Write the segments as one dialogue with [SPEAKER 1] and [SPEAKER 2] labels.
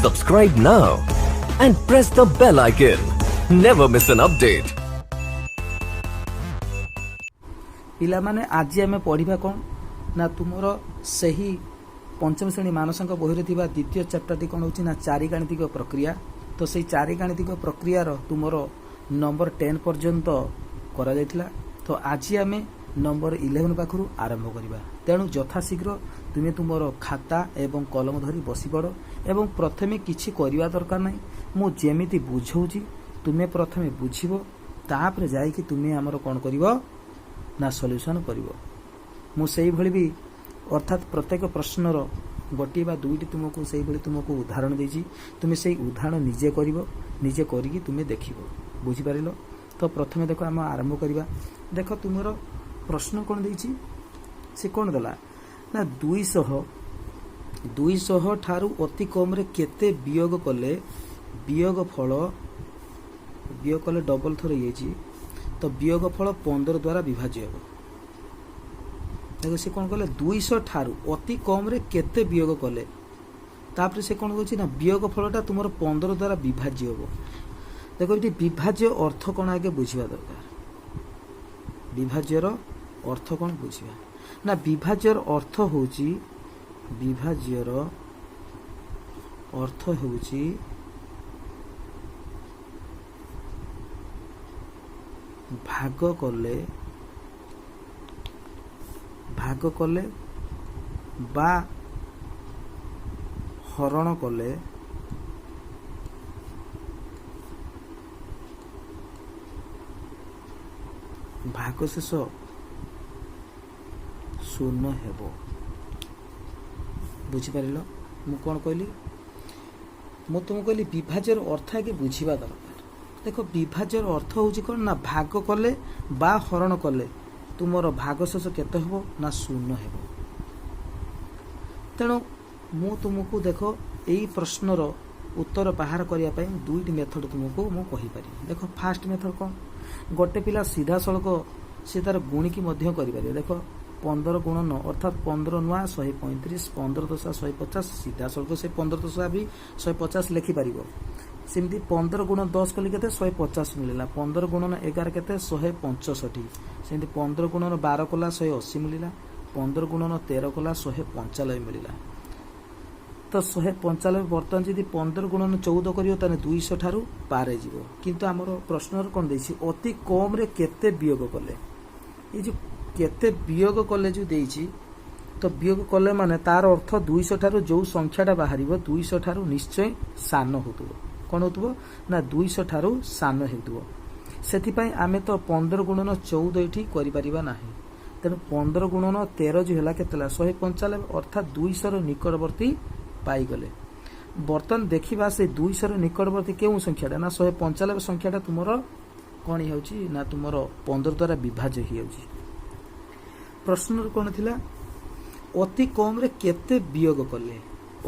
[SPEAKER 1] Subscribe now and press the bell icon. Never miss an update.
[SPEAKER 2] ପିଲାମାନେ, ଆଜି ଆମେ ପଢ଼ିବା କ'ଣ ନା ତୁମର ସେହି ପଞ୍ଚମ ଶ୍ରେଣୀ ମାନସାଙ୍କ ବହିରେ ଥିବା ଦ୍ୱିତୀୟ ଚାପ୍ଟରଟି କ'ଣ ହେଉଛି ନା ଚାରି ଗାଣିତିକ ପ୍ରକ୍ରିୟା। ତ ସେଇ ଚାରି ଗାଣିତିକ ପ୍ରକ୍ରିୟାର ତୁମର ନମ୍ବର 10 ପର୍ଯ୍ୟନ୍ତ କରାଯାଇଥିଲା। ତ ଆଜି ଆମେ ନମ୍ବର 11 ପାଖରୁ ଆରମ୍ଭ କରିବା। ତେଣୁ ଯଥାଶୀଘ୍ର ତୁମେ ତୁମର ଖାତା ଏବଂ କଲମ ଧରି ବସିପଡ଼ ଏବଂ ପ୍ରଥମେ କିଛି କରିବା ଦରକାର ନାହିଁ। ମୁଁ ଯେମିତି ବୁଝାଉଛି, ତୁମେ ପ୍ରଥମେ ବୁଝିବ, ତାପରେ ଯାଇକି ତୁମେ ଆମର କ'ଣ କରିବ ନା ସଲ୍ୟୁସନ୍ କରିବ। ମୁଁ ସେଇଭଳି ବି ଅର୍ଥାତ୍ ପ୍ରତ୍ୟେକ ପ୍ରଶ୍ନର ଗୋଟିଏ ବା ଦୁଇଟି ତୁମକୁ ସେଇଭଳି ତୁମକୁ ଉଦାହରଣ ଦେଇଛି। ତୁମେ ସେଇ ଉଦାହରଣ ନିଜେ କରିବ, ନିଜେ କରିକି ତୁମେ ଦେଖିବ। ବୁଝିପାରିଲ ତ? ପ୍ରଥମେ ଦେଖ, ଆମେ ଆରମ୍ଭ କରିବା। ଦେଖ, ତୁମର ପ୍ରଶ୍ନ କ'ଣ ଦେଇଛି? ସେ କ'ଣ ଦେଲା ନା 200 ଠାରୁ ଅତି କମରେ କେତେ ବିୟୋଗ କଲେ ବିୟୋଗ ଫଳ, ବିୟୋଗ କଲେ ଡବଲ ଥର ହେଇଯାଇଛି, ତ ବିୟୋଗ ଫଳ 15 ଦ୍ୱାରା ବିଭାଜ୍ୟ ହେବ। ଦେଖ, ସେ କ'ଣ କଲେ? 200 ଠାରୁ ଅତି କମରେ କେତେ ବିୟୋଗ କଲେ, ତାପରେ ସେ କ'ଣ କହୁଛି ନା ବିୟୋଗ ଫଳଟା ତୁମର 15 ଦ୍ୱାରା ବିଭାଜ୍ୟ ହେବ। ଦେଖ, ଏଠି ବିଭାଜ୍ୟ ଅର୍ଥ କ'ଣ ଆଗେ ବୁଝିବା ଦରକାର। ବିଭାଜ୍ୟର ଅର୍ଥ କ'ଣ ବୁଝିବା ନା ବିଭାଜ୍ୟର ଅର୍ଥ ହେଉଛି ଭାଗ କଲେ ବା ହରଣ କଲେ ଭାଗଶେଷ ଶୂନ୍ୟ ହେବ। ବୁଝିପାରିଲ ମୁଁ କ'ଣ କହିଲି? ମୁଁ ତୁମକୁ କହିଲି, ବିଭାଜ୍ୟର ଅର୍ଥ ଆଗେ ବୁଝିବା ଦରକାର। ଦେଖ, ବିଭାଜ୍ୟର ଅର୍ଥ ହେଉଛି କ'ଣ ନା ଭାଗ କଲେ ବା ହରଣ କଲେ ତୁମର ଭାଗଶେଷ କେତେ ହେବ ନା ଶୂନ୍ୟ ହେବ। ତେଣୁ ମୁଁ ତୁମକୁ, ଦେଖ, ଏଇ ପ୍ରଶ୍ନର ଉତ୍ତର ବାହାର କରିବା ପାଇଁ ଦୁଇଟି ମେଥଡ଼ ତୁମକୁ ମୁଁ କହିପାରିବି। ଦେଖ, ଫାଷ୍ଟ ମେଥଡ଼ କ'ଣ? ଗୋଟେ ପିଲା ସିଧାସଳଖ ସେ ତାର ଗୁଣିକି ମଧ୍ୟ କରିପାରିବ। ଦେଖ, 15 ଗୁଣ 9, ଅର୍ଥାତ୍ 15 ନୂଆ 135, 15 ଦଶା 150। ସିଧାସଳଖ ସେ 15 ଦଶା ବି 150 ଲେଖିପାରିବ। ସେମିତି 15 ଗୁଣ 10 କଲେ କେତେ? 150 ମିଳିଲା। 15 ଗୁଣନ 11 କେତେ? 165। ସେମିତି 15 ଗୁଣନ 12 କଲା, 180 ମିଳିଲା। 15 ଗୁଣନ 13 କଲା, 195 ମିଳିଲା। ତ 195, ବର୍ତ୍ତମାନ ଯଦି 15 ଗୁଣନ 14 କରିବ, ତାହେଲେ 200 ଠାରୁ ପାରେ ଯିବ। କିନ୍ତୁ ଆମର ପ୍ରଶ୍ନରେ କ'ଣ ଦେଇଛି? ଅତି କମରେ କେତେ ବିୟୋଗ କଲେ। ଏଇ ଯେଉଁ କେତେ ବିୟୋଗ କଲେ ଯେଉଁ ଦେଇଛି, ତ ବିୟୋଗ କଲେ ମାନେ ତାର ଅର୍ଥ 200 ଠାରୁ ଯେଉଁ ସଂଖ୍ୟାଟା ବାହାରିବ, 200 ଠାରୁ ନିଶ୍ଚୟ ସାନ ହେଉଥିବ। କ'ଣ ହେଉଥିବ ନା 200 ଠାରୁ ସାନ ହେଉଥିବ। ସେଥିପାଇଁ ଆମେ ତ 15 ଗୁଣନ 14 ଏଠି କରିପାରିବା ନାହିଁ। ତେଣୁ 15 ଗୁଣନ 13 ଯେଉଁ ହେଲା, କେତେ ହେଲା? 195, ଅର୍ଥାତ୍ 200ର ନିକଟବର୍ତ୍ତୀ ପାଇଗଲେ। ବର୍ତ୍ତମାନ ଦେଖିବା ସେ 200ର ନିକଟବର୍ତ୍ତୀ କେଉଁ ସଂଖ୍ୟାଟା ନା 195 ସଂଖ୍ୟାଟା ତୁମର କ'ଣ ହେଇଯାଉଛି ନା ତୁମର 15 ଦ୍ୱାରା ବିଭାଜ୍ୟ ହେଇଯାଉଛି। ପ୍ରଶ୍ନରେ କ'ଣ ଥିଲା? ଅତି କମରେ କେତେ ବିୟୋଗ କଲେ।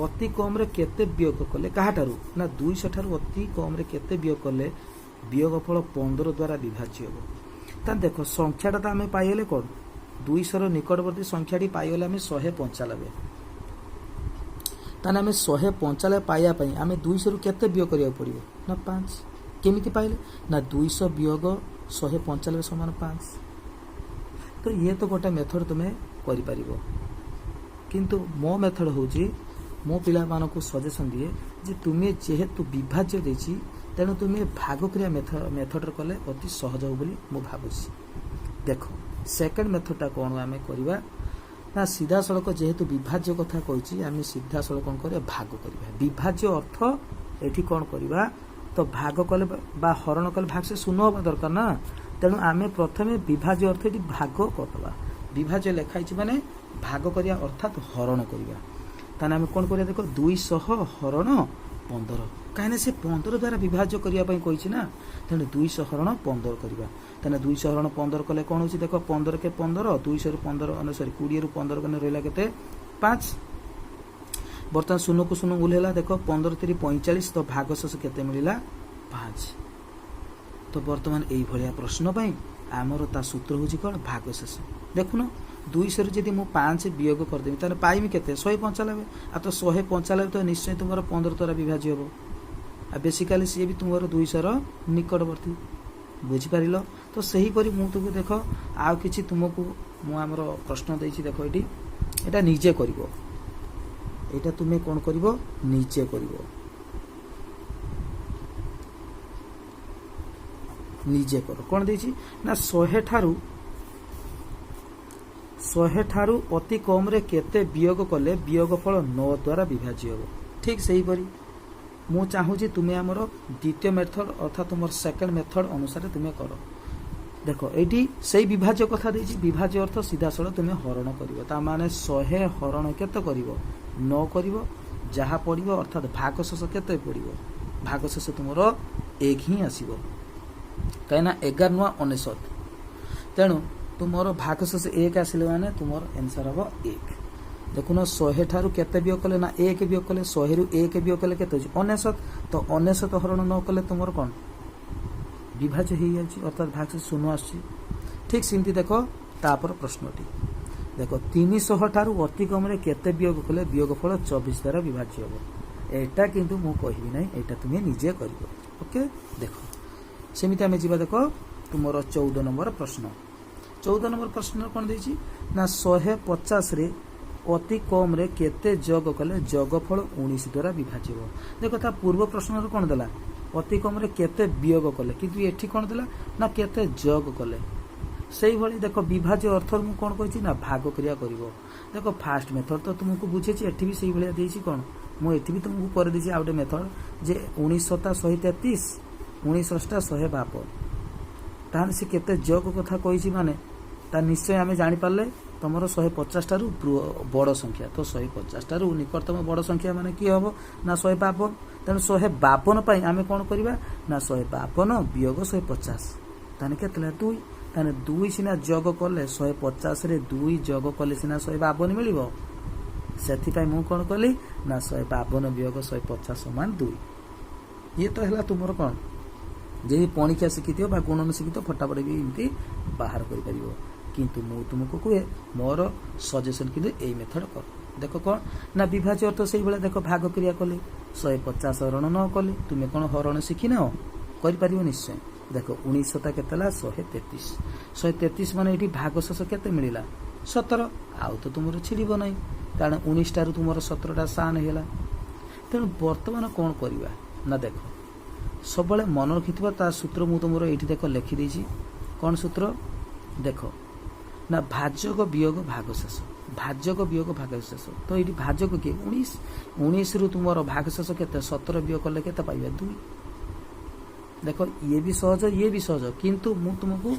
[SPEAKER 2] ଅତି କମରେ କେତେ ବିୟୋଗ କଲେ କାହାଠାରୁ ନା 200 ଠାରୁ ଅତି କମରେ କେତେ ବିୟୋଗ କଲେ ବିୟୋଗ ଫଳ 15 ଦ୍ୱାରା ବିଭାଜ୍ୟ ହେବ। ତାହେଲେ ଦେଖ, ସଂଖ୍ୟାଟା ତ ଆମେ ପାଇଗଲେ। କ'ଣ? 200ର ନିକଟବର୍ତ୍ତୀ ସଂଖ୍ୟାଟି ପାଇଗଲେ ଆମେ 195। ତାହେଲେ ଆମେ 195 ପାଇବା ପାଇଁ ଆମେ 200ରୁ କେତେ ବିୟୋଗ କରିବାକୁ ପଡ଼ିବ ନା 5। କେମିତି ପାଇଲେ ନା 200 ବିୟୋଗ 195 ସମାନ 5। ତ ଇଏ ତ ଗୋଟେ ମେଥଡ଼ ତୁମେ କରିପାରିବ। କିନ୍ତୁ ମୋ ମେଥଡ଼ ହେଉଛି, ମୁଁ ପିଲାମାନଙ୍କୁ ସଜେସନ୍ ଦିଏ ଯେ ତୁମେ ଯେହେତୁ ବିଭାଜ୍ୟ ଦେଇଛି, ତେଣୁ ତୁମେ ଭାଗ କ୍ରିୟା ମେଥଡ଼ରେ କଲେ ଅତି ସହଜ ହେବ ବୋଲି ମୁଁ ଭାବୁଛି। ଦେଖ, ସେକେଣ୍ଡ ମେଥଡ଼ଟା କ'ଣ ଆମେ କରିବା ନା ସିଧାସଳଖ ଯେହେତୁ ବିଭାଜ୍ୟ କଥା କହିଛି, ଆମେ ସିଧାସଳଖ କ'ଣ କରିବା? ଭାଗ କରିବା। ବିଭାଜ୍ୟ ଅର୍ଥ ଏଠି କ'ଣ କରିବା? ତ ଭାଗ କଲେ ବା ହରଣ କଲେ ଭାଗ ସେ ଶୂନ ହେବା ଦରକାର ନା। ତେଣୁ ଆମେ ପ୍ରଥମେ ବିଭାଜ୍ୟ ଅର୍ଥ ଏଠି ଭାଗ କରିଦେବା। ବିଭାଜ୍ୟ ଲେଖା ହେଇଛି ମାନେ ଭାଗ କରିବା, ଅର୍ଥାତ୍ ହରଣ କରିବା। ତାହେଲେ ଆମେ କ'ଣ କରିବା? ଦେଖ, 200 ହରଣ 15। କାହିଁକିନା ସେ 15 ଦ୍ୱାରା ବିଭାଜ୍ୟ କରିବା ପାଇଁ କହିଛି ନା। ତେଣୁ 200 ହରଣ 15 କରିବା। ତାହେଲେ 200 ହରଣ 15 କଲେ କ'ଣ ହେଉଛି? ଦେଖ, 15 କେ 15, 200ରୁ 15, ସରି, 20ରୁ 15 କଲେ ରହିଲା କେତେ? 5। ବର୍ତ୍ତମାନ ଶୂନକୁ ଶୂନ ଭୁଲ ହେଲା। ଦେଖ, 15 ତିରି 45। ତ ଭାଗଶେଷ କେତେ ମିଳିଲା? 5। ତ ବର୍ତ୍ତମାନ ଏଇଭଳିଆ ପ୍ରଶ୍ନ ପାଇଁ ଆମର ତା ସୂତ୍ର ହେଉଛି କ'ଣ? ଭାଗଶେଷ। ଦେଖୁନ, 200ରୁ ଯଦି ମୁଁ 5 ବିୟୋଗ କରିଦେବି, ତାହେଲେ ପାଇମି କେତେ? 195। ଆଉ ତ 195 ତ ନିଶ୍ଚୟ ତୁମର 15 ଦ୍ୱାରା ବିଭାଜ୍ୟ ହେବ। ଆଉ ବେସିକାଲି ସିଏ ବି ତୁମର 200ର ନିକଟବର୍ତ୍ତୀ। ବୁଝିପାରିଲ ତ? ସେହିପରି ମୁଁ ତୁମକୁ ଦେଖ, ଆଉ କିଛି ତୁମକୁ ମୁଁ ଆମର ପ୍ରଶ୍ନ ଦେଇଛି। ଦେଖ ଏଇଠି, ଏଇଟା ନିଜେ କରିବ। ଏଇଟା ତୁମେ କ'ଣ କରିବ? ନିଜେ କରିବ, ନିଜେ କର। କ'ଣ ଦେଇଛି ନା 100 ଠାରୁ ଅତି କମରେ କେତେ ବିୟୋଗ କଲେ ବିୟୋଗ ଫଳ 9 ଦ୍ୱାରା ବିଭାଜ୍ୟ ହେବ? ଠିକ୍ ସେହିପରି ମୁଁ ଚାହୁଁଛି ତୁମେ ଆମର ଦ୍ୱିତୀୟ ମେଥଡ଼, ଅର୍ଥାତ୍ ତୁମର ସେକେଣ୍ଡ ମେଥଡ଼ ଅନୁସାରେ ତୁମେ କର। ଦେଖ, ଏଇଠି ସେଇ ବିଭାଜ୍ୟ କଥା ଦେଇଛି। ବିଭାଜ୍ୟ ଅର୍ଥ ସିଧାସଳଖ ତୁମେ ହରଣ କରିବ। ତା ମାନେ 100 ହରଣ କେତେ କରିବ? 9 କରିବ। ଯାହା ପଡ଼ିବ, ଅର୍ଥାତ୍ ଭାଗଶେଷ କେତେ ପଡ଼ିବ? ଭାଗଶେଷ ତୁମର 1 ହିଁ ଆସିବ, କାହିଁକିନା 11 ନଅ 99। ତେଣୁ ତୁମର ଭାଗଶେଷ 1 ଆସିଲେ ମାନେ ତୁମର ଆନ୍ସର ହେବ 1। ଦେଖୁନ, 100 ଠାରୁ କେତେ ବିୟୋଗ କଲେ ନା 1 ବିୟୋଗ କଲେ। 100ରୁ 1 ବିୟୋଗ କଲେ କେତେ ହେଉଛି? 99। ତ 99 ହରଣ ନ କଲେ ତୁମର କ'ଣ ବିଭାଜ୍ୟ ହେଇଯାଉଛି, ଅର୍ଥାତ୍ ଭାଗଶେଷ ଶୂନ ଆସୁଛି। ଠିକ୍ ସେମିତି ଦେଖ, ତାପର ପ୍ରଶ୍ନଟି ଦେଖ, 300 ଠାରୁ ଅତି କମରେ କେତେ ବିୟୋଗ କଲେ ବିୟୋଗ ଫଳ 24 ଦ୍ୱାରା ବିଭାଜ୍ୟ ହେବ? ଏଇଟା କିନ୍ତୁ ମୁଁ କହିବି ନାହିଁ, ଏଇଟା ତୁମେ ନିଜେ କରିବ। ଓକେ, ଦେଖ, ସେମିତି ଆମେ ଯିବା। ଦେଖ, ତୁମର 14 ନମ୍ବର ପ୍ରଶ୍ନ। 14 ନମ୍ବର ପ୍ରଶ୍ନ କ'ଣ ଦେଇଛି ନା 150ରେ ଅତି କମରେ କେତେ ଯୋଗ କଲେ ଯୋଗଫଳ 19 ଦ୍ୱାରା ବିଭାଜ୍ୟ ହେବ? ଦେଖ, ତା ପୂର୍ବ ପ୍ରଶ୍ନରେ କ'ଣ ଦେଲା? ଅତି କମରେ କେତେ ବିୟୋଗ କଲେ। କିନ୍ତୁ ଏଠି କ'ଣ ଦେଲା ନା କେତେ ଯୋଗ କଲେ। ସେଇଭଳି ଦେଖ, ବିଭାଜ୍ୟ ଅର୍ଥ ମୁଁ କ'ଣ କହିଛି ନା ଭାଗ କ୍ରିୟା କରିବ। ଦେଖ, ଫାଷ୍ଟ ମେଥଡ଼ ତ ତୁମକୁ ବୁଝେଇଛି। ଏଠି ବି ସେଇଭଳିଆ ଦେଇଛି। କ'ଣ ମୁଁ ଏଠି ବି ତୁମକୁ କରିଦେଇଛି ଆଉ ଗୋଟେ ମେଥଡ଼ ଯେ 19 ସତା 133, 19 ଅଷ୍ଟା 152। ତାହେଲେ ସେ କେତେ ଯୋଗ କଥା କହିଛି ମାନେ ତା ନିଶ୍ଚୟ ଆମେ ଜାଣିପାରିଲେ ତମର 150 ଠାରୁ ବଡ଼ ସଂଖ୍ୟା। ତ 150 ଠାରୁ ନିକଟତମ ବଡ଼ ସଂଖ୍ୟା ମାନେ କିଏ ହେବ ନା 152। ତେଣୁ 152 ପାଇଁ ଆମେ କ'ଣ କରିବା ନା 152 ବିୟୋଗ 150, ତାହେଲେ କେତେ ହେଲା? 2। ତାହେଲେ 2 ସିନା ଯୋଗ କଲେ, 150ରେ 2 ଯୋଗ କଲେ ସିନା 152 ମିଳିବ। ସେଥିପାଇଁ ମୁଁ କ'ଣ କଲି ନା 152 ବିୟୋଗ 150 ସମାନ 2। ଇଏ ତ ହେଲା ତୁମର କ'ଣ, ଯଦି ପଣିଖିଆ ଶିଖିଥିବ ବା ଗୁଣନ ଶିଖିଥିବ, ଫଟାଫଟ ବି ଏମିତି ବାହାର କରିପାରିବ। କିନ୍ତୁ ମୁଁ ତୁମକୁ କୁହେ, ମୋର ସଜେସନ୍ କିନ୍ତୁ ଏଇ ମେଥଡ଼ କର। ଦେଖ, କ'ଣ ନା ବିଭାଜ୍ୟ ଅର୍ଥ ସେଇଭଳିଆ। ଦେଖ, ଭାଗ କ୍ରିୟା କଲେ, 150 ହରଣ ନ କଲେ। ତୁମେ କ'ଣ ହରଣ ଶିଖିନାହ? କରିପାରିବ ନିଶ୍ଚୟ। ଦେଖ, 19 ଶତା କେତେ ହେଲା? 133। 133 ମାନେ ଏଇଠି ଭାଗଶେଷ କେତେ ମିଳିଲା? 17। ଆଉ ତ ତୁମର ଛିଡ଼ିବ ନାହିଁ, କାରଣ 19ଟାରୁ ତୁମର 17ଟା ସାନ ହେଇଗଲା। ତେଣୁ ବର୍ତ୍ତମାନ କ'ଣ କରିବା ନା ଦେଖ, ସବୁବେଳେ ମନେ ରଖିଥିବା ତା ସୂତ୍ର ମୁଁ ତୁମର ଏଇଠି ଦେଖ ଲେଖିଦେଇଛି। କ'ଣ ସୂତ୍ର ଦେଖ ନା ଭାଜକ ବିୟୋଗ ଭାଗଶେଷ, ଭାଜକ ବିୟୋଗ ଭାଗଶେଷ। ତ ଏଇଠି ଭାଜକ କିଏ? 19। 19ରୁ ତୁମର ଭାଗଶେଷ କେତେ? 17 ବିୟୋଗ କଲେ କେତେ ପାଇବା? 2। ଦେଖ, ଇଏ ବି ସହଜ, ଇଏ ବି ସହଜ। କିନ୍ତୁ ମୁଁ ତୁମକୁ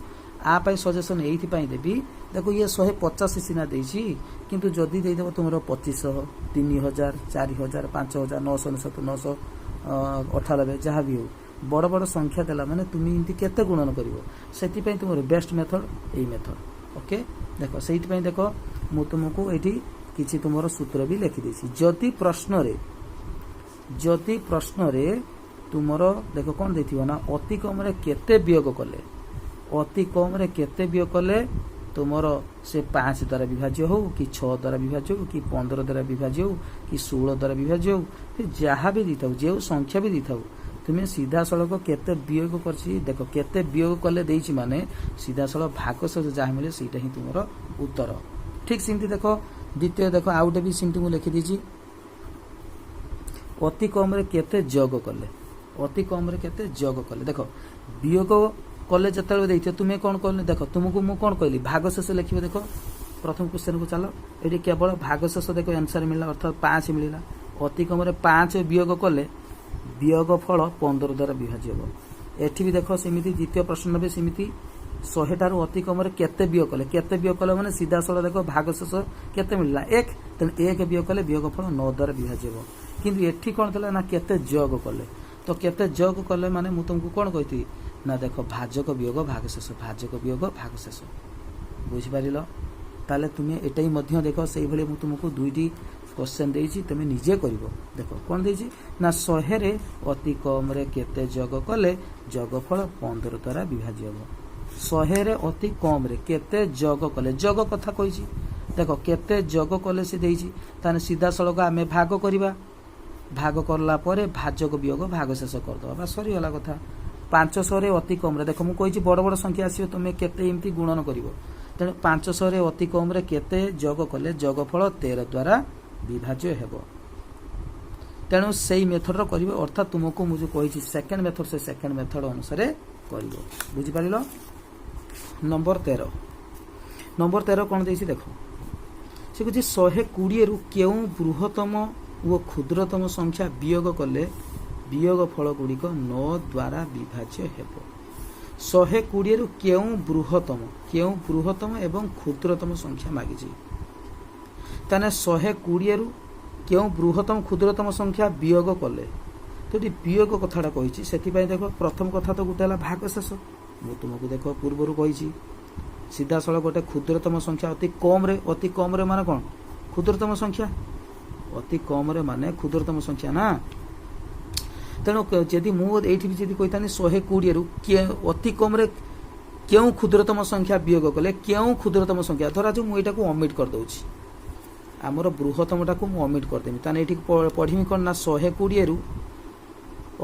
[SPEAKER 2] ଆ ପାଇଁ ସଜେସନ୍ ଏଇଥିପାଇଁ ଦେବି। ଦେଖ, ଇଏ 150 ସିନା ଦେଇଛି, କିନ୍ତୁ ଯଦି ଦେଇଦେବ ତୁମର 2500, 3000, 4000, 5000, 999, 998, ଯାହା ବି ହଉ, ବଡ଼ ବଡ଼ ସଂଖ୍ୟା ଦେଲା ମାନେ ତୁମେ ଏମିତି କେତେ ଗୁଣନ କରିବ? ସେଥିପାଇଁ ତୁମର ବେଷ୍ଟ ମେଥଡ଼ ଏଇ ମେଥଡ଼। ଓକେ, ଦେଖ, ସେଇଥିପାଇଁ ଦେଖ, ମୁଁ ତୁମକୁ ଏଇଠି କିଛି ତୁମର ସୂତ୍ର ବି ଲେଖିଦେଇଛି। ଯଦି ପ୍ରଶ୍ନରେ ତୁମର ଦେଖ କ'ଣ ଦେଇଥିବ ନା ଅତି କମରେ କେତେ ବିୟୋଗ କଲେ, ଅତି କମରେ କେତେ ବିୟୋଗ କଲେ ତୁମର ସେ 5 ଦ୍ୱାରା ବିଭାଜ୍ୟ ହଉ କି 6 ଦ୍ୱାରା ବିଭାଜ୍ୟ ହଉ କି 15 ଦ୍ୱାରା ବିଭାଜ୍ୟ ହଉ କି 16 ଦ୍ୱାରା ବିଭାଜ୍ୟ ହଉ କି ଯାହା ବି ଦେଇଥାଉ, ଯେଉଁ ସଂଖ୍ୟା ବି ଦେଇଥାଉ, ତୁମେ ସିଧାସଳଖ କେତେ ବିୟୋଗ କରିଛି। ଦେଖ, କେତେ ବିୟୋଗ କଲେ ଦେଇଛି ମାନେ ସିଧାସଳଖ ଭାଗ ସହ ଯାହା ମିଳେ, ସେଇଟା ହିଁ ତୁମର ଉତ୍ତର। ଠିକ୍ ସେମିତି ଦେଖ, ଦ୍ୱିତୀୟ ଦେଖ, ଆଉ ଗୋଟେ ବି ସେମିତି ମୁଁ ଲେଖିଦେଇଛି, ଅତି କମରେ କେତେ ଯୋଗ କଲେ, ଅତି କମରେ କେତେ ଯୋଗ କଲେ। ଦେଖ, ବିୟୋଗ କଲେ ଯେତେବେଳେ ଦେଇଥିବ, ତୁମେ କ'ଣ କଲେ? ଦେଖ, ତୁମକୁ ମୁଁ କ'ଣ କହିଲି? ଭାଗ ଶେଷ ଲେଖିବ। ଦେଖ, ପ୍ରଥମ କ୍ୱେଶ୍ଚନକୁ ଚାଲ। ଏଠି କେବଳ ଭାଗ ଶେଷ ଦେଖ ଆନ୍ସର ମିଳିଲା, ଅର୍ଥାତ୍ 5 ମିଳିଲା। ଅତି କମରେ 5 ବିୟୋଗ କଲେ ବିୟୋଗ ଫଳ 15 ଦ୍ୱାରା ବିଭାଜ୍ୟ ହେବ। ଏଠି ବି ଦେଖ ସେମିତି, ଦ୍ୱିତୀୟ ପ୍ରଶ୍ନ ବି ସେମିତି, 100ଠାରୁ ଅତି କମରେ କେତେ ବିୟୋଗ କଲେ। କେତେ ବିୟୋଗ କଲେ ମାନେ ସିଧାସଳଖ ଦେଖ ଭାଗ ଶେଷ କେତେ ମିଳିଲା? 1। ତେଣୁ 1 ବିୟୋଗ କଲେ ବିୟୋଗ ଫଳ 9 ଦ୍ୱାରା ବିଭାଜ୍ୟ ହେବ। କିନ୍ତୁ ଏଠି କ'ଣ ଥିଲା ନା କେତେ ଯୋଗ କଲେ। ତ କେତେ ଯୋଗ କଲେ ମାନେ ମୁଁ ତୁମକୁ କ'ଣ କହିଥିଲି ନା ଦେଖ, ଭାଜକ ବିୟୋଗ ଭାଗଶେଷ, ଭାଜକ ବିୟୋଗ ଭାଗଶେଷ। ବୁଝିପାରିଲ? ତାହେଲେ ତୁମେ ଏଟା ହିଁ ମଧ୍ୟ ଦେଖ, ସେଇଭଳି ମୁଁ ତୁମକୁ ଦୁଇଟି କ୍ୱେଶ୍ଚନ୍ ଦେଇଛି, ତୁମେ ନିଜେ କରିବ। ଦେଖ, କ'ଣ ଦେଇଛି ନା 100ରେ ଅତି କମରେ କେତେ ଯୋଗ କଲେ ଯୋଗଫଳ 15 ଦ୍ୱାରା ବିଭାଜ୍ୟ ହେବ। 100ରେ ଅତି କମ୍ରେ କେତେ ଯୋଗ କଲେ, ଯୋଗ କଥା କହିଛି। ଦେଖ, କେତେ ଯୋଗ କଲେ ସେ ଦେଇଛି। ତାହେଲେ ସିଧାସଳଖ ଆମେ ଭାଗ କରିବା। ଭାଗ କଲା ପରେ ଭାଜକ ବିୟୋଗ ଭାଗ ଶେଷ କରିଦେବା ବା ସରିଗଲା କଥା। 500ରେ ଅତି କମ୍ରେ, ଦେଖ, ମୁଁ କହିଛି ବଡ଼ ବଡ଼ ସଂଖ୍ୟା ଆସିବ, ତୁମେ କେତେ ଏମିତି ଗୁଣନ କରିବ। ତେଣୁ 500ରେ ଅତି କମ୍ରେ କେତେ ଯୋଗ କଲେ ଯୋଗଫଳ 13 ଦ୍ୱାରା ବିଭାଜ୍ୟ ହେବ? ତେଣୁ ସେଇ ମେଥଡ଼ର କରିବ। ଅର୍ଥାତ୍ ତୁମକୁ ମୁଁ ଯେଉଁ କହିଛି ସେକେଣ୍ଡ ମେଥଡ଼, ସେ ସେକେଣ୍ଡ ମେଥଡ଼ ଅନୁସାରେ କରିବ। ବୁଝିପାରିଲ? ନମ୍ବର 13। ନମ୍ବର 13 କ'ଣ ଦେଇଛି ଦେଖ। ସେ କହୁଛି, 120ରୁ କେଉଁ ବୃହତ୍ତମ ଓ କ୍ଷୁଦ୍ରତମ ସଂଖ୍ୟା ବିୟୋଗ କଲେ ବିୟୋଗ ଫଳ ଗୁଡ଼ିକ 9 ଦ୍ୱାରା ବିଭାଜ୍ୟ ହେବ? 120ରୁ କେଉଁ ବୃହତ୍ତମ ଏବଂ କ୍ଷୁଦ୍ରତମ ସଂଖ୍ୟା ମାଗିଛି। ତାହେଲେ 120ରୁ କେଉଁ ବୃହତ୍ତମ କ୍ଷୁଦ୍ରତମ ସଂଖ୍ୟା ବିୟୋଗ କଲେ, ତ ଏଠି ବିୟୋଗ କଥାଟା କହିଛି। ସେଥିପାଇଁ ଦେଖ, ପ୍ରଥମ କଥା ତ ଗୋଟେ ହେଲା ଭାଗ ଶେଷ। ମୁଁ ତୁମକୁ ଦେଖ ପୂର୍ବରୁ କହିଛି, ସିଧାସଳଖ ଗୋଟେ କ୍ଷୁଦ୍ରତମ ସଂଖ୍ୟା ଅତି କମ୍ରେ। ଅତି କମ୍ରେ ମାନେ କ'ଣ? କ୍ଷୁଦ୍ରତମ ସଂଖ୍ୟା। ଅତି କମ୍ରେ ମାନେ କ୍ଷୁଦ୍ରତମ ସଂଖ୍ୟା ନା। ତେଣୁ ଯଦି ମୁଁ ଏଇଠି ବି ଯଦି କହିଥାନ୍ତି, 120ରୁ ଅତି କମ୍ରେ କେଉଁ କ୍ଷୁଦ୍ରତମ ସଂଖ୍ୟା ବିୟୋଗ କଲେ, କେଉଁ କ୍ଷୁଦ୍ରତମ ସଂଖ୍ୟା, ଧରାଯାଉ ମୁଁ ଏଇଟାକୁ ଅମିଟ୍ କରିଦେଉଛି, ଆମର ବୃହତ୍ତମଟାକୁ ମୁଁ ଅମିଟ୍ କରିଦେବି। ତାହେଲେ ଏଇଠି ପଢ଼ିବି କ'ଣ ନା, 120ରୁ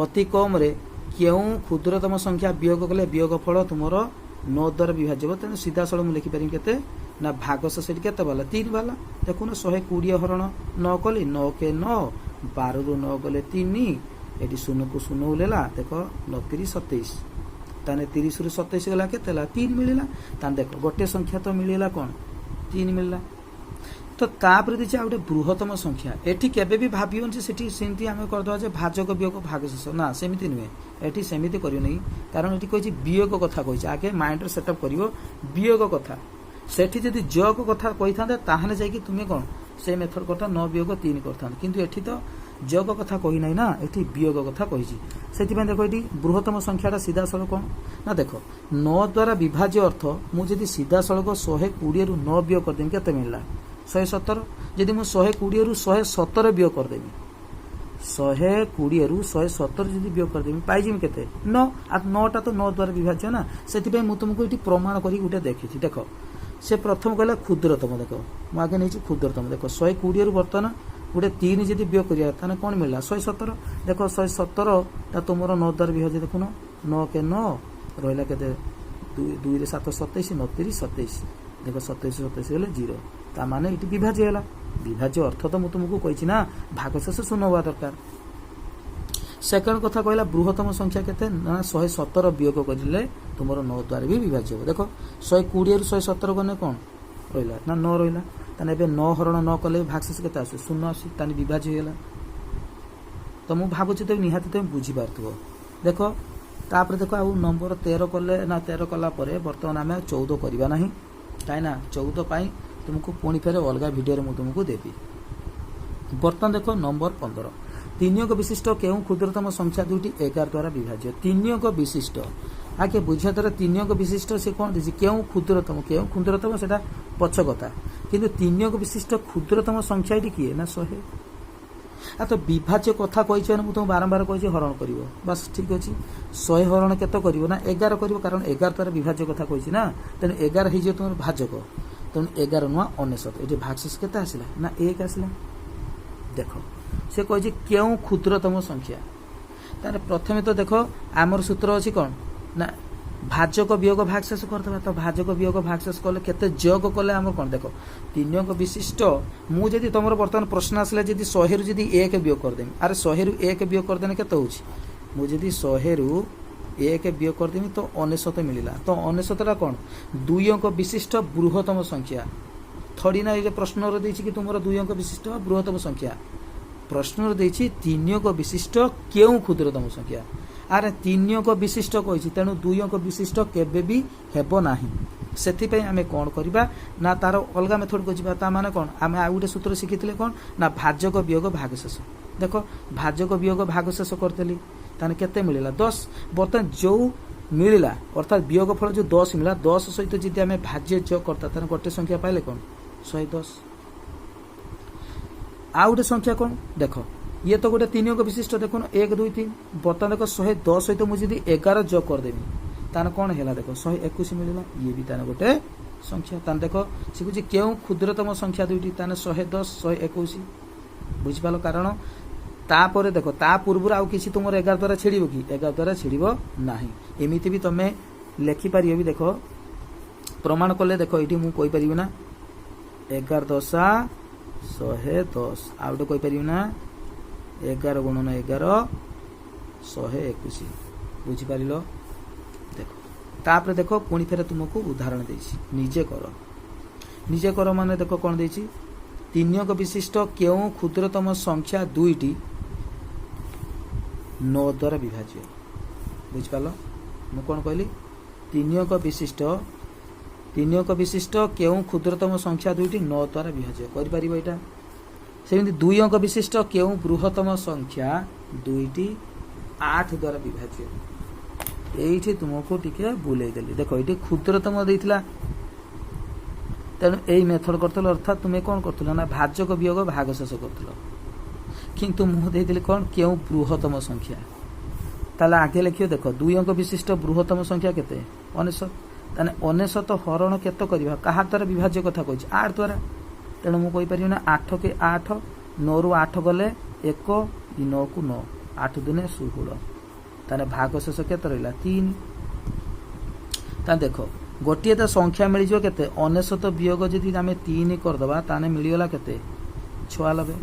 [SPEAKER 2] ଅତି କମ୍ରେ କେଉଁ କ୍ଷୁଦ୍ରତମ ସଂଖ୍ୟା ବିୟୋଗ କଲେ ବିୟୋଗ ଫଳ ତୁମର 9 ଦ୍ୱାରା ବିଭାଜ୍ୟ ହେବ? ତେଣୁ ସିଧାସଳଖ ମୁଁ ଲେଖିପାରିବି କେତେ ନା, ଭାଗଶେଷ ସେଠି କେତେ ବାହାରିଲା? 3 ବାହାରିଲା। ଦେଖୁନ, 120 ହରଣ 9 କଲି, 9 କେ 9, 12ରୁ 9 ଗଲେ 3, ଏଠି ଶୂନକୁ ଶୂନ ଉଲେଲା। ଦେଖ, 9 ତିରି 27। ତାହେଲେ 30ରୁ 27 ଗଲା କେତେ ହେଲା? 3 ମିଳିଲା। ତାହେଲେ ଦେଖ, ଗୋଟେ ସଂଖ୍ୟା ତ ମିଳିଲା। କ'ଣ? 3 ମିଳିଲା। ତ ତାପରେ ଦେଇଛି ଆଉ ଗୋଟେ ବୃହତ୍ତମ ସଂଖ୍ୟା। ଏଠି କେବେ ବି ଭାବିବନି ଯେ ସେଠି ସେମିତି ଆମେ କରିଦେବା ଯେ ଭାଜକ ବିୟୋଗ ଭାଗ ଶେଷ। ନା, ସେମିତି ନୁହେଁ। ଏଠି ସେମିତି କରିବନି, କାରଣ ଏଠି କହିଛି ବିୟୋଗ କଥା କହିଛି। ଆଗେ ମାଇଣ୍ଡରେ ସେଟଅପ୍ କରିବ ବିୟୋଗ କଥା। ସେଠି ଯଦି ଯୋଗ କଥା କହିଥାନ୍ତେ, ତାହେଲେ ଯାଇକି ତୁମେ କ'ଣ ସେ ମେଥଡ଼ କଥା 9 ବିୟୋଗ 3 କରିଥାନ୍ତ। କିନ୍ତୁ ଏଠି ତ ଯୋଗ କଥା କହିନାହିଁ ନା, ଏଠି ବିୟୋଗ କଥା କହିଛି। ସେଥିପାଇଁ ଦେଖ, ଏଠି ବୃହତ୍ତମ ସଂଖ୍ୟାଟା ସିଧାସଳଖ କ'ଣ ନା, ଦେଖ, 9 ଦ୍ୱାରା ବିଭାଜ୍ୟ ଅର୍ଥ ମୁଁ ଯଦି ସିଧାସଳଖ 120ରୁ 9 ବିୟୋଗ କରିଦେବି, କେତେ ମିଳିଲା? 117। ଯଦି ମୁଁ 120ରୁ 117 ବିୟୋଗ କରିଦେବି, 120ରୁ 117 ଯଦି ବିୟୋଗ କରିଦେବି, ପାଇଯିବି କେତେ? 9। ଆଉ 9ଟା ତ 9 ଦ୍ୱାରା ବିଭାଜ୍ୟ ନା। ସେଥିପାଇଁ ମୁଁ ତୁମକୁ ଏଠି ପ୍ରମାଣ କରି ଗୋଟେ ଦେଖିଛି। ଦେଖ, ସେ ପ୍ରଥମ କହିଲା କ୍ଷୁଦ୍ରତମ। ଦେଖ, ମୁଁ ଆଗେ ନେଇଛି କ୍ଷୁଦ୍ରତମ। ଦେଖ, 120ରୁ ବର୍ତ୍ତମାନ ଗୋଟେ 3 ଯଦି ବିୟୋଗ କରିବା, ତାହେଲେ କ'ଣ ମିଳିଲା? 117। ଦେଖ, 117ଟା ତୁମର 9 ଦ୍ୱାରା ବିଭାଜ୍ୟ। ଦେଖୁନ, 9 କେ 9, ରହିଲା କେତେ? 2। 2ରେ 7 27, 9 ତିରି 27। ଦେଖ, 27 27 ହେଲେ 0। ତା ମାନେ ଏଠି ବିଭାଜ୍ୟ ହେଲା। ବିଭାଜ୍ୟ ଅର୍ଥ ତ ମୁଁ ତୁମକୁ କହିଛି ନା, ଭାଗଶେଷ ଶୂନ ହେବା ଦରକାର। ସେକେଣ୍ଡ କଥା କହିଲା ବୃହତ୍ତମ ସଂଖ୍ୟା କେତେ ନା, 117 ବିୟୋଗ କରିଲେ ତୁମର 9 ଦ୍ୱାରା ବି ବିଭାଜ୍ୟ ହେବ। ଦେଖ, 120ରୁ 117 ଗଲେ କ'ଣ ରହିଲା ନା, 9 ରହିଲା। ତାହେଲେ ଏବେ 9 ହରଣ 9 କଲେ ଭାଗଶେଷ କେତେ ଆସୁଛି? ଶୂନ ଆସୁଛି। ତାହେଲେ ବିଭାଜ୍ୟ ହେଇଗଲା। ତ ମୁଁ ଭାବୁଛି ତେବେ ନିହାତି ତୁମେ ବୁଝିପାରୁଥିବ। ଦେଖ, ତାପରେ ଦେଖ, ଆଉ ନମ୍ବର 13 କଲେ ନା, 13 କଲା ପରେ ବର୍ତ୍ତମାନ ଆମେ 14 କରିବା ନାହିଁ। କାହିଁକି ନା 14 ପାଇଁ ତୁମକୁ ପୁଣି ଫେରେ ଅଲଗା ଭିଡ଼ିଓରେ ମୁଁ ତୁମକୁ ଦେବି। ବର୍ତ୍ତମାନ ଦେଖ ନମ୍ବର 15। ତିନି ଅଙ୍କ ବିଶିଷ୍ଟ କେଉଁ କ୍ଷୁଦ୍ରତମ ସଂଖ୍ୟା ଦୁଇଟି 11 ଦ୍ୱାରା ବିଭାଜ୍ୟ? ତିନି ଅଙ୍କ ବିଶିଷ୍ଟ ଆଗେ ବୁଝିବା ଦ୍ୱାରା, ତିନି ଅଙ୍କ ବିଶିଷ୍ଟ ସେ କ'ଣ ଦେଇଛି? କେଉଁ କ୍ଷୁଦ୍ରତମ। କେଉଁ କ୍ଷୁଦ୍ରତମ ସେଟା ପଛ କଥା, କିନ୍ତୁ ତିନି ଅଙ୍କ ବିଶିଷ୍ଟ କ୍ଷୁଦ୍ରତମ ସଂଖ୍ୟା ଏଠି କିଏ ନା 100। ଆଉ ତ ବିଭାଜ୍ୟ କଥା କହିଛି ମାନେ ମୁଁ ତୁମକୁ ବାରମ୍ବାର କହିଛି, ହରଣ କରିବ। ବାସ୍, ଠିକ ଅଛି। 100 ହରଣ କେତେ କରିବ ନା, 11 କରିବ। କାରଣ 11 ଦ୍ୱାରା ବିଭାଜ୍ୟ କଥା କହିଛି ନା। ତେଣୁ 11 ହେଇଯିବ ତୁମର ଭାଜକ। ତେଣୁ 11 ନୂଆ 99। ଏଠି ଭାଗଶେଷ କେତେ ଆସିଲା ନା, 1 ଆସିଲା। ଦେଖ, ସେ କହିଛି କେଉଁ କ୍ଷୁଦ୍ରତମ ସଂଖ୍ୟା। ତାହେଲେ ପ୍ରଥମେ ତ ଦେଖ, ଆମର ସୂତ୍ର ଅଛି କ'ଣ ନା, ଭାଜକ ବିୟୋଗ ଭାଗଶେଷ କରିଦେବା। ତ ଭାଜକ ବିୟୋଗ ଭାଗଶେଷ କଲେ କେତେ ଯୋଗ କଲେ ଆମର କ'ଣ? ଦେଖ, ତିନି ଅଙ୍କ ବିଶିଷ୍ଟ ମୁଁ ଯଦି ତମର ବର୍ତ୍ତମାନ ପ୍ରଶ୍ନ ଆସିଲା, ଯଦି 100ରୁ ଯଦି 1 ବିୟୋଗ କରିଦେମି, ଆରେ 100ରୁ 1 ବିୟୋଗ କରିଦେଲେ କେତେ ହେଉଛି? ମୁଁ ଯଦି 100ରୁ 1 ବିୟୋଗ କରିଦେମି ତ 99 ମିଳିଲା। ତ 99ଟା କ'ଣ? ଦୁଇ ଅଙ୍କ ବିଶିଷ୍ଟ ବୃହତ୍ତମ ସଂଖ୍ୟା ଥଡ଼ି ନା ଏଇ ପ୍ରଶ୍ନରେ ଦେଇଛି କି ତୁମର ଦୁଇ ଅଙ୍କ ବିଶିଷ୍ଟ ବୃହତ୍ତମ ସଂଖ୍ୟା? ପ୍ରଶ୍ନରେ ଦେଇଛି ତିନି ଅଙ୍କ ବିଶିଷ୍ଟ କେଉଁ କ୍ଷୁଦ୍ରତମ ସଂଖ୍ୟା। ଆରେ ତିନି ଅଙ୍କ ବିଶିଷ୍ଟ କହିଛି, ତେଣୁ ଦୁଇ ଅଙ୍କ ବିଶିଷ୍ଟ କେବେ ବି ହେବ ନାହିଁ। ସେଥିପାଇଁ ଆମେ କ'ଣ କରିବା ନା, ତାର ଅଲଗା ମେଥଡ଼କୁ ଯିବା। ତା ମାନେ କ'ଣ? ଆମେ ଆଉ ଗୋଟେ ସୂତ୍ର ଶିଖିଥିଲେ କ'ଣ ନା, ଭାଜକ ବିୟୋଗ ଭାଗଶେଷ। ଦେଖ, ଭାଜକ ବିୟୋଗ ଭାଗଶେଷ କରିଦେଲି, ତାହେଲେ କେତେ ମିଳିଲା? 10। ବର୍ତ୍ତମାନ ଯେଉଁ ମିଳିଲା, ଅର୍ଥାତ୍ ବିୟୋଗ ଫଳ ଯେଉଁ 10 ମିଳିଲା, 10 ସହିତ ଯଦି ଆମେ ଭାଜ୍ୟ ଯୋଗ କରିତା, ତାହେଲେ ଗୋଟେ ସଂଖ୍ୟା ପାଇଲେ କ'ଣ? 110। ଆଉ ଗୋଟେ ସଂଖ୍ୟା କ'ଣ? ଦେଖ, ଇଏ ତ ଗୋଟେ ତିନି ଅଙ୍କ ବିଶିଷ୍ଟ। ଦେଖୁନ, 1, 2, 3। ବର୍ତ୍ତମାନ ଦେଖ, 110 ସହିତ ମୁଁ ଯଦି 11 ଯୋଗ କରିଦେବି, ତାହେଲେ କ'ଣ ହେଲା ଦେଖ, 121 ମିଳିଲା। ଇଏ ବି ତାହେଲେ ଗୋଟେ ସଂଖ୍ୟା। ତାହେଲେ ଦେଖ, ସେ କହୁଛି କେଉଁ କ୍ଷୁଦ୍ରତମ ସଂଖ୍ୟା ଦୁଇଟି, ତାହେଲେ 110, 121। ବୁଝିପାରିଲ? କାରଣ ତାପରେ ଦେଖ, ତା ପୂର୍ବରୁ ଆଉ କିଛି ତୁମର 11 ଦ୍ୱାରା ଛିଡ଼ିବ କି? 11 ଦ୍ୱାରା ଛିଡ଼ିବ ନାହିଁ। ଏମିତି ବି ତମେ ଲେଖିପାରିବ ବି। ଦେଖ, ପ୍ରମାଣ କଲେ ଦେଖ, ଏଇଠି ମୁଁ କହିପାରିବି ନା 11 ଦଶା 110, ଆଉ ଗୋଟେ କହିପାରିବି ନା 11 ଗୁଣନ 11 121। ବୁଝିପାରିଲ? ଦେଖ, ତାପରେ ଦେଖ, ପୁଣି ଫେରେ ତୁମକୁ ଉଦାହରଣ ଦେଇଛି, ନିଜେ କର। ନିଜେ କର ମାନେ ଦେଖ କ'ଣ ଦେଇଛି। ତିନି ଅଙ୍କ ବିଶିଷ୍ଟ କେଉଁ କ୍ଷୁଦ୍ରତମ ସଂଖ୍ୟା ଦୁଇଟି 9 ଦ୍ୱାରା ବିଭାଜ୍ୟ? ବୁଝିପାରିଲ ମୁଁ କ'ଣ କହିଲି? ତିନି ଅଙ୍କ ବିଶିଷ୍ଟ କେଉଁ କ୍ଷୁଦ୍ରତମ ସଂଖ୍ୟା ଦୁଇଟି 9 ଦ୍ୱାରା ବିଭାଜ୍ୟ? କରିପାରିବ ଏଇଟା। ସେମିତି ଦୁଇ ଅଙ୍କ ବିଶିଷ୍ଟ କେଉଁ ବୃହତ୍ତମ ସଂଖ୍ୟା ଦୁଇଟି 8 ଦ୍ୱାରା ବିଭାଜ୍ୟ? ଏଇଠି ତୁମକୁ ଟିକେ ବୁଲେଇ ଦେଲି। ଦେଖ, ଏଇଠି କ୍ଷୁଦ୍ରତମ ଦେଇଥିଲା, ତେଣୁ ଏଇ ମେଥଡ଼ କରୁଥିଲ। ଅର୍ଥାତ୍ ତୁମେ କ'ଣ କରୁଥିଲ ନା ଭାଜକ ବିୟୋଗ ଭାଗଶେଷ କରୁଥିଲ। କିନ୍ତୁ ମୁଁ ଦେଇଥିଲି କ'ଣ? କେଉଁ ବୃହତ୍ତମ ସଂଖ୍ୟା। ତାହେଲେ ଆଗେ ଲେଖିବ। ଦେଖ, ଦୁଇ ଅଙ୍କ ବିଶିଷ୍ଟ ବୃହତ୍ତମ ସଂଖ୍ୟା କେତେ? 99। ତାହେଲେ 99 ହରଣ କେତେ କରିବା? କାହା ଦ୍ୱାରା ବିଭାଜ୍ୟ କଥା କହିଛି? 8 ଦ୍ୱାରା। ତେଣୁ ମୁଁ କହିପାରିବି ନା 8 କେ 8, 9ରୁ 8 ଗଲେ 1, 9କୁ 9, 8 ଦୁନେ 16। ତାହେଲେ ଭାଗଶେଷ କେତେ ରହିଲା? 3। ତାହେଲେ ଦେଖ, ଗୋଟିଏ ତ ସଂଖ୍ୟା ମିଳିଯିବ। କେତେ? 99 ବିୟୋଗ ଯଦି ଆମେ 3 କରିଦେବା, ତାହେଲେ ମିଳିଗଲା କେତେ? 96,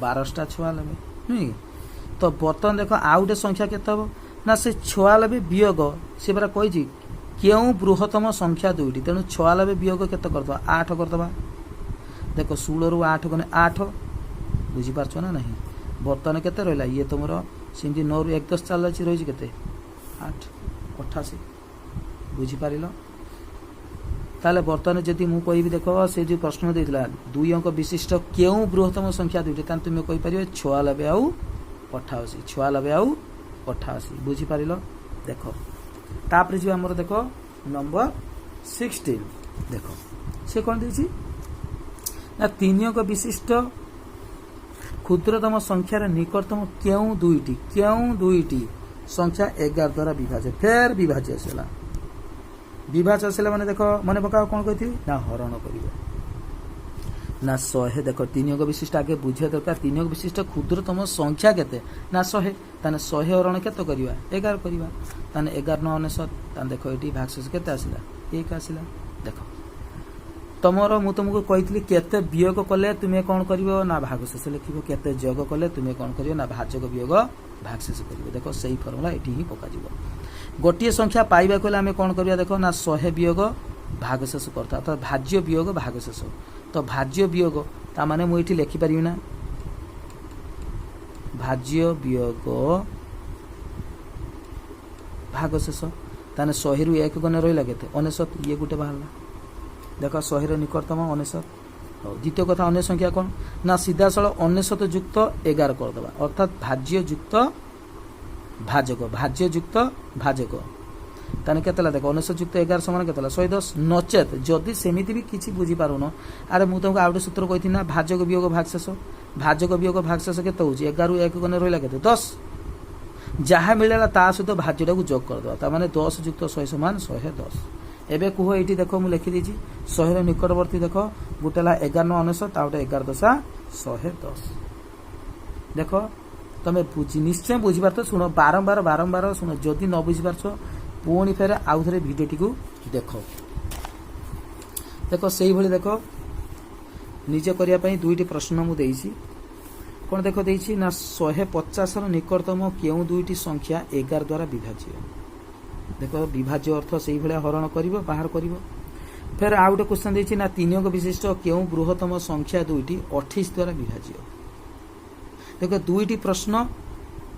[SPEAKER 2] 12ଟା 96, ନୁହେଁ କି? ତ ବର୍ତ୍ତମାନ ଦେଖ, ଆଉ ଗୋଟେ ସଂଖ୍ୟା କେତେ ହେବ ନା ସେ 96 ବିୟୋଗ, ସେ ପରା କହିଛି କେଉଁ ବୃହତ୍ତମ ସଂଖ୍ୟା ଦୁଇଟି। ତେଣୁ 96 ବିୟୋଗ କେତେ କରିଦେବା? 8 କରିଦେବା। ଦେଖ, 16ରୁ 8 ଗଲେ 8। ବୁଝିପାରୁଛ ନା ନାହିଁ? ବର୍ତ୍ତମାନ କେତେ ରହିଲା? ଇଏ ତୁମର ସେମିତି 9ରୁ 1 10 ଚାଲିଛି, ରହିଛି କେତେ? 8, 88। ବୁଝିପାରିଲ? ତାହେଲେ ବର୍ତ୍ତମାନ ଯଦି ମୁଁ କହିବି, ଦେଖ, ସେ ଯେଉଁ ପ୍ରଶ୍ନ ଦେଇଥିଲା ଦୁଇ ଅଙ୍କ ବିଶିଷ୍ଟ କେଉଁ ବୃହତ୍ତମ ସଂଖ୍ୟା ଦୁଇଟି, ତାହେଲେ ତୁମେ କହିପାରିବ 96 ଆଉ 88, 96 ଆଉ 88। ବୁଝିପାରିଲ? ଦେଖ, ତାପରେ ଯିବ ଆମର, ଦେଖ, ନମ୍ବର 16। ଦେଖ, ସେ କ'ଣ ଦେଇଛି ନା ତିନି ଅଙ୍କ ବିଶିଷ୍ଟ କ୍ଷୁଦ୍ରତମ ସଂଖ୍ୟାର ନିକଟତମ କେଉଁ ଦୁଇଟି ସଂଖ୍ୟା 11 ଦ୍ୱାରା ବିଭାଜ୍ୟ? ଫେର ବିଭାଜ୍ୟ ଆସିଲା। ବିଭାଜ୍ୟ ଆସିଲା ମାନେ ଦେଖ, ମନେ ପକାଅ କ'ଣ କହିଥିଲି ନା ହରଣ କରିବ ନା 100। ଦେଖ, ତିନି ଅଙ୍କ ବିଶିଷ୍ଟ ଆଗେ ବୁଝିବା ଦରକାର। ତିନି ଅଙ୍କ ବିଶିଷ୍ଟ କ୍ଷୁଦ୍ରତମ ସଂଖ୍ୟା କେତେ ନା 100। ତାହେଲେ 100 ହରଣ କେତେ କରିବା? 11 କରିବା। ତାହେଲେ 11 9 99। ତାହେଲେ ଦେଖ, ଏଠି ଭାଗଶେଷ କେତେ ଆସିଲା? 1 ଆସିଲା। ଦେଖ, ତମର ମୁଁ ତୁମକୁ କହିଥିଲି କେତେ ବିୟୋଗ କଲେ ତୁମେ କ'ଣ କରିବ ନା ଭାଗଶେଷ ଲେଖିବ, କେତେ ଯୋଗ କଲେ ତୁମେ କ'ଣ କରିବ ନା ଭାଜକ ବିୟୋଗ ଭାଗଶେଷ କରିବ। ଦେଖ, ସେଇ ଫର୍ମୁଲା ଏଠି ହିଁ ପକାଯିବ। ଗୋଟିଏ ସଂଖ୍ୟା ପାଇବାକୁ ହେଲେ ଆମେ କ'ଣ କରିବା? ଦେଖ ନା 100 ବିୟୋଗ ଭାଗଶେଷ କରିଥା, ଅର୍ଥାৎ ଭାଜ୍ୟ ବିୟୋଗ ଭାଗଶେଷ। ତ ଭାଜ୍ୟ ବିୟୋଗ ତା ମାନେ ମୁଁ ଏଇଠି ଲେଖିପାରିବି ନା ଭାଜ୍ୟ ବିୟୋଗ ଭାଗଶେଷ। ତାହେଲେ 100ରୁ 1 ଗନେ ରହିଲା କେତେ? 99। ଇଏ ଗୋଟେ ବାହାରିଲା। ଦେଖ, 100ର ନିକଟତମ 99। ହଉ, ଦ୍ୱିତୀୟ କଥା, ଅନ୍ୟ ସଂଖ୍ୟା କ'ଣ ନା ସିଧାସଳଖ 99 ଯୁକ୍ତ 11 କରିଦେବା, ଅର୍ଥାତ୍ ଭାଜ୍ୟ ଯୁକ୍ତ ଭାଜକ, ଭାଜ୍ୟ ଯୁକ୍ତ ଭାଜକ। ତାହେଲେ କେତେ ହେଲା? ଦେଖ, 99 ଯୁକ୍ତ 11 ସମାନ କେତେ ହେଲା? 110। ନଚେତ ଯଦି ସେମିତି ବି କିଛି ବୁଝିପାରୁନ, ଆରେ ମୁଁ ତମକୁ ଆଉ ଗୋଟେ ସୂତ୍ର କହିଥିଲି ନା ଭାଜକ ବିୟୋଗ ଭାଗଶେଷ। ଭାଜକ ବିୟୋଗ ଭାଗଶେଷ କେତେ ହେଉଛି? 11ରୁ 1 ଗନେ ରହିଲା କେତେ? 10। ଯାହା ମିଳିଲା ତା ସହିତ ଭାଜ୍ୟଟାକୁ ଯୋଗ କରିଦେବା। ତା ମାନେ 10 ଯୁକ୍ତ 100 ସମାନ 110। ଏବେ କୁହ, ଏଇଠି ଦେଖ, ମୁଁ ଲେଖିଦେଇଛି 100ର ନିକଟବର୍ତ୍ତୀ। ଦେଖ, ଗୋଟେ ହେଲା 11 9 99, ତା ଗୋଟେ 11 ଦଶା 110। ଦେଖ, ତମେ ବୁଝି ନିଶ୍ଚୟ ବୁଝିପାରୁଛ। ଶୁଣ, ବାରମ୍ବାର ବାରମ୍ବାର ଶୁଣ। ଯଦି ନ ବୁଝିପାରୁଛ, ପୁଣି ଫେରେ ଆଉ ଥରେ ଭିଡ଼ିଓଟିକୁ ଦେଖ। ଦେଖ, ସେଇଭଳି ଦେଖ, ନିଜେ କରିବା ପାଇଁ ଦୁଇଟି ପ୍ରଶ୍ନ ମୁଁ ଦେଇଛି। କ'ଣ ଦେଖ ଦେଇଛି ନା 150ର ନିକଟତମ କେଉଁ ଦୁଇଟି ସଂଖ୍ୟା 11 ଦ୍ୱାରା ବିଭାଜ୍ୟ? ଦେଖ, ବିଭାଜ୍ୟ ଅର୍ଥ ସେଇଭଳିଆ ହରଣ କରିବ, ବାହାର କରିବ। ଫେର ଆଉ ଗୋଟେ କ୍ୱେଶ୍ଚନ ଦେଇଛି ନା ତିନି ଅଙ୍କ ବିଶିଷ୍ଟ କେଉଁ ବୃହତ୍ତମ ସଂଖ୍ୟା ଦୁଇଟି 28 ଦ୍ୱାରା ବିଭାଜ୍ୟ? ଦେଖ, ଦୁଇଟି ପ୍ରଶ୍ନ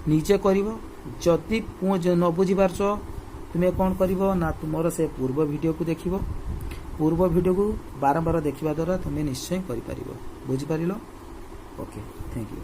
[SPEAKER 2] ନିଜେ କରିବ। ଯଦି ନ ବୁଝିପାରୁଛ, ତୁମେ କ'ଣ କରିବ ନା ତୁମର ସେ ପୂର୍ବ ଭିଡ଼ିଓକୁ ଦେଖିବ। ପୂର୍ବ ଭିଡ଼ିଓକୁ ବାରମ୍ବାର ଦେଖିବା ଦ୍ୱାରା ତୁମେ ନିଶ୍ଚୟ କରିପାରିବ। ବୁଝିପାରିଲ? Okay, thank you.